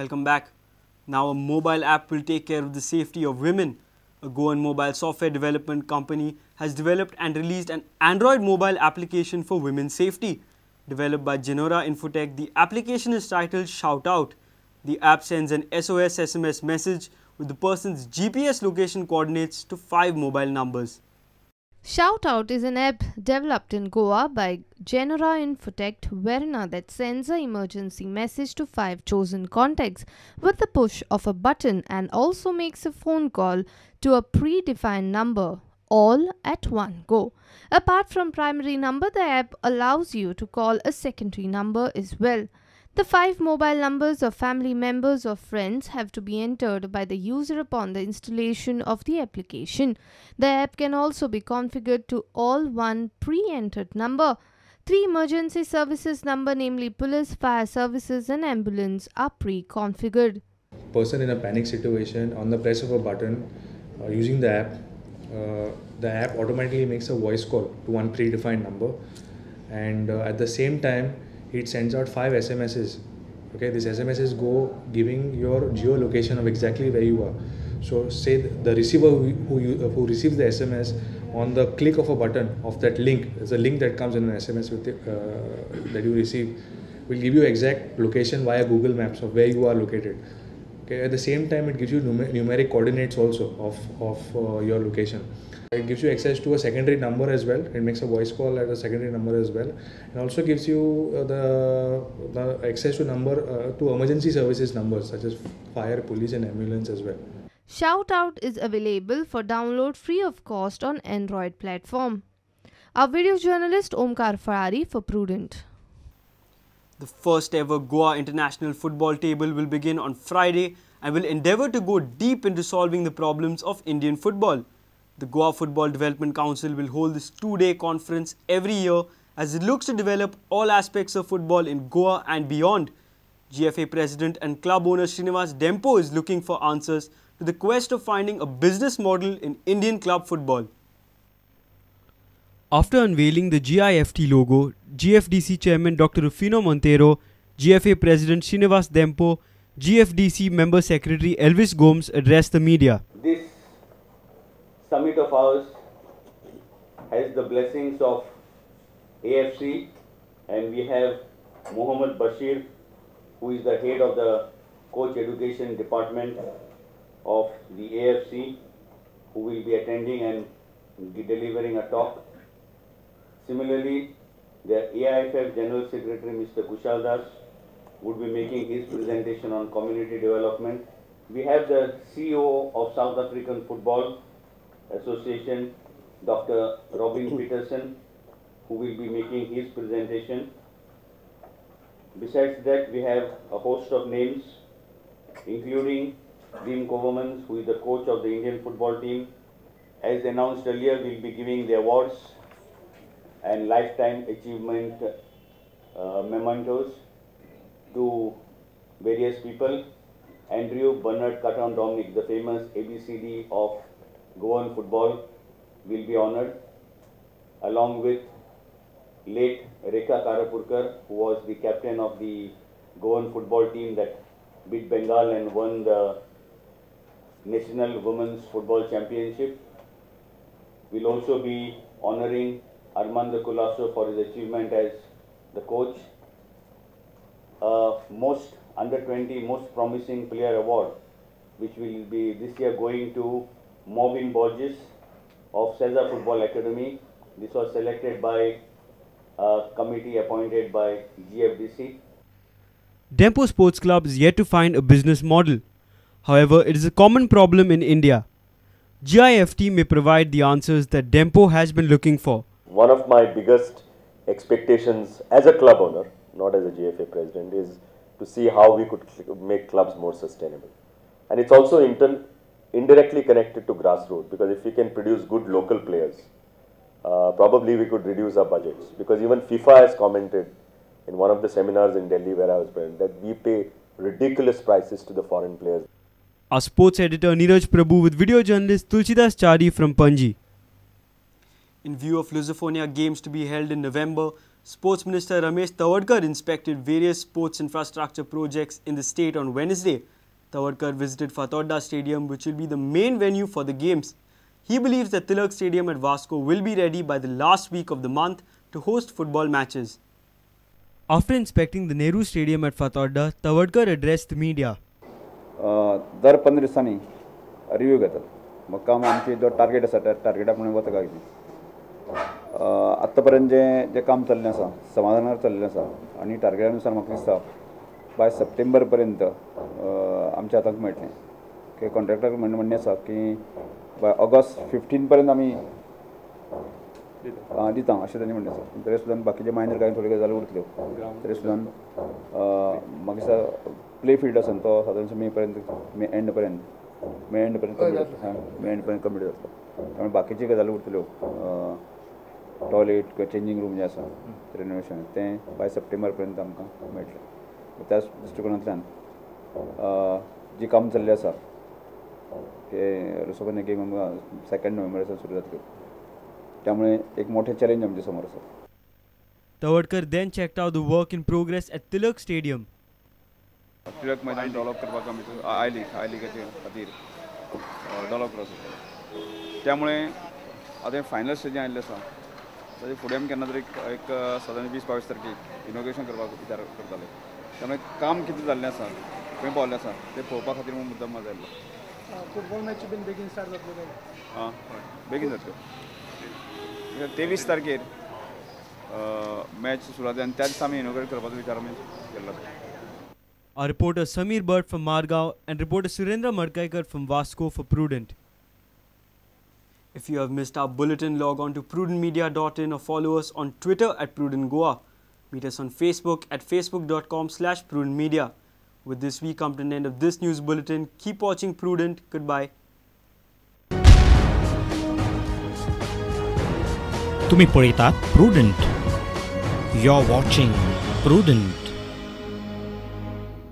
Welcome back. Now a mobile app will take care of the safety of women. A Goan mobile software development company has developed and released an Android mobile application for women's safety. Developed by Genora Infotech, the application is titled Shout Out. The app sends an SOS SMS message with the person's GPS location coordinates to 5 mobile numbers. Shout Out is an app developed in Goa by Genora Infotech Verna that sends an emergency message to 5 chosen contacts with the push of a button and also makes a phone call to a predefined number, all at one go. Apart from primary number, the app allows you to call a secondary number as well. The 5 mobile numbers of family members or friends have to be entered by the user upon the installation of the application. The app can also be configured to all one pre-entered number. 3 emergency services number, namely police, fire services and ambulance, are pre-configured. Person in a panic situation, on the press of a button, using the app automatically makes a voice call to one predefined number, and at the same time it sends out 5 SMSs. Okay, these SMSs go giving your geolocation of exactly where you are. So say the receiver who receives the SMS, on the click of a button of that link, there's a link that comes in an SMS with the, that you receive, will give you exact location via Google Maps of where you are located. Okay, at the same time it gives you numeric coordinates also of your location. It gives you access to a secondary number as well. It makes a voice call at a secondary number as well, and also gives you the access to number to emergency services numbers such as fire, police and ambulance as well. Shout Out is available for download free of cost on Android platform. Our video journalist Omkar Ferrari for Prudent. The first ever Goa International Football Table will begin on Friday and will endeavour to go deep into solving the problems of Indian football. The Goa Football Development Council will hold this 2-day conference every year as it looks to develop all aspects of football in Goa and beyond. GFA President and club owner Srinivas Dempo is looking for answers to the quest of finding a business model in Indian club football. After unveiling the GIFT logo, GFDC Chairman Dr. Rufino Montero, GFA President Srinivas Dempo, GFDC Member Secretary Elvis Gomes addressed the media. This summit of ours has the blessings of AFC, and we have Mohammed Bashir, who is the head of the Coach Education Department of the AFC, who will be attending and delivering a talk. Similarly, the AIFF General Secretary Mr. Kushal Das would be making his presentation on community development. We have the CEO of South African Football Association, Dr. Robin Peterson, who will be making his presentation. Besides that, we have a host of names, including Wim Koevermans, who is the coach of the Indian football team. As announced earlier, we will be giving the awards and lifetime achievement mementos to various people. Andrew Bernard Caton Dominic, the famous ABCD of Goan football, will be honored, along with late Rekha Karapurkar, who was the captain of the Goan football team that beat Bengal and won the National Women's Football Championship. We'll also be honoring Armando Colasso for his achievement as the coach. Most under 20 most promising player award, which will be this year going to Marvin Borges of Cesar Football Academy. This was selected by a committee appointed by GFDC. Dempo Sports Club is yet to find a business model. However, it is a common problem in India. GIFT may provide the answers that Dempo has been looking for. One of my biggest expectations as a club owner, not as a GFA president, is to see how we could make clubs more sustainable. And it's also indirectly connected to grassroots, because if we can produce good local players, probably we could reduce our budgets. Because even FIFA has commented in one of the seminars in Delhi where I was present that we pay ridiculous prices to the foreign players. Our sports editor Neeraj Prabhu with video journalist Tulsidas Chari from Panji. In view of Lusophonia Games to be held in November, Sports Minister Ramesh Tawadkar inspected various sports infrastructure projects in the state on Wednesday. Tawadkar visited Fatorda Stadium, which will be the main venue for the games. He believes that Tilak Stadium at Vasco will be ready by the last week of the month to host football matches. After inspecting the Nehru Stadium at Fatorda, Tawadkar addressed the media. दर 15 दिसांनी review घेतात. मग काम आमची जो target आसा त्या टार्गेटा प्रमाणे वता काय कितें. आतां पर्यंत जें जें काम चल्लें आसा समाधानार चल्लें आसा आनी टार्गेटा नुसार म्हाका दिसता बाय सप्टेंबर पर्यंत आमच्या हाताक मेळटलें. की कॉन्ट्रॅक्टराक म्हणणें आसा की बाय ऑगस्ट 15 पर्यंत आमी दिता अशें तांणी म्हणलें आसा. तरी सुद्दां बाकीचे मायनर कांय थोड्यो गजाली उरतल्यो तरी सुद्दां म्हाका दिसता प्ले फिल्ड आसा तो सादारण मे पर्यंत मे एंड पर्यंत कंप्लीट जातलो. त्यामुळे बाकीची गजाली उरतल्यो टॉयलेट किंवा चेंजींग रूम जें आसा रेनोवेशन तें बाय सप्टेंबर पर्यंत आमकां मेळटलें. त्याच दृश्टिकोनांतल्यान जी काम चल्लें आसा ते रुसोकन्या गेम आमकां 2 नोव्हेंबरासान सुरू जातल्यो. त्यामुळे एक मोठें चॅलेंज आमच्या समोर आसा. Tawadkar then checked out the work in progress at Tilak Stadium. Tilak Maidan develop करपाक आमी I लिगाचे खातीर डेव्हलप करप आसा. त्यामुळे आतां फायनल स्टेजीन आयिल्लें आसा. ताजे फुडें आमी केन्ना तरी एक सादारण 20-22 तारखेक इनॉग्रेशन करपाक विचार करताले. त्यामुळे काम कितें जाल्लें आसा खंय पावल्लें आसा तें पळोवपा खातीर म्हूण मुद्दम आज आयिल्लो. फुटबॉल मॅच बीन बेगीन स्टार्ट जातल्यो काय? आं बेगीन जातल्यो. 23 तारखेर मॅच सुरू जाता आनी त्या दिसा आमी इनॉग्रेट करपाचो विचार आमी केल्लो आसा. Our reporter Samir Bhatt from Margao and reporter Surendra Madkaikar from Vasco for Prudent. If you have missed our bulletin, log on to prudentmedia.in or follow us on Twitter at Prudent Goa. Meet us on Facebook at facebook.com/prudentmedia. With this, we come to an end of this news bulletin. Keep watching Prudent. Goodbye. तुम्ही पळयतात Prudent. You're watching Prudent.